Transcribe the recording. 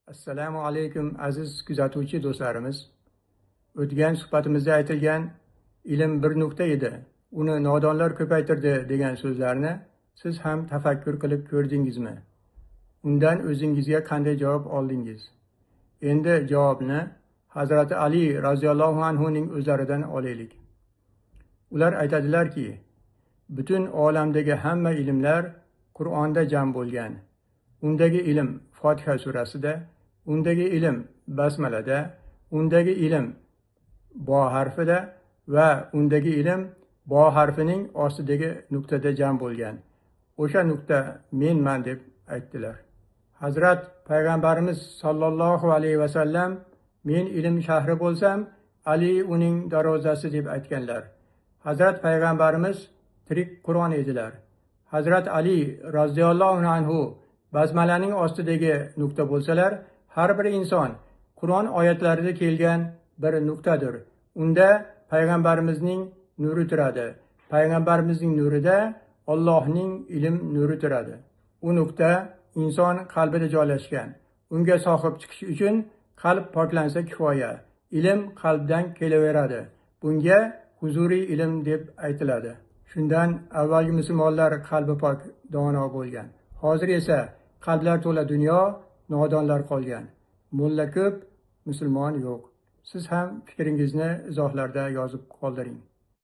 Assalomu alaykum, aziz kuzatuvchi do'stlarimiz. O'tgan suhbatimizda aytilgan ilm bir nuqta edi, uni nodonlar ko'paytirdi degan so'zlarni siz ham tafakkur qilib ko'rdingizmi? Undan o'zingizga qanday javob oldingiz? Endi javobni Hazrati Ali roziyallohu anhuning o'zlaridan olaylik. Ular aytadilarki, butun olamdagi hamma ilmlar Qur'onda jam bo'lgan. Undagi ilm Fotiha surasida, undagi ilm basmalada, undagi ilm bo harfida va undagi ilm bo harfining ostidagi nuqtada jam bo'lgan. O'sha nuqta menman deb aytdilar. Hazrat payg'ambarimiz sollallohu alayhi vasallam men ilm shahri bo'lsam, Ali uning darvozasi deb aytganlar. Hazrat payg'ambarimiz tirik Qur'on edilar. Hazrat Ali roziyallohu anhu basmalaning ostidagi nuqta bo'lsalar, har bir inson Qur'on oyatlarida kelgan bir nuqtadir. Unda payg'ambarimizning nuri turadi. Payg'ambarimizning nurida Allohning ilm nuri turadi. U nuqta inson qalbida joylashgan. Unga sohib chiqish uchun qalb poklansa kifoya. Ilm qalbdan kelaveradi. Bunga huzuriy ilm deb aytiladi. Shundan avvalgi musulmonlar qalbi pok, dono bo'lgan. Hozir esa qalblar to'la dunyo, nodonlar qolgan. Mulla ko'p, musulmon yo'q. Siz ham fikringizni izohlarda yozib qoldiring.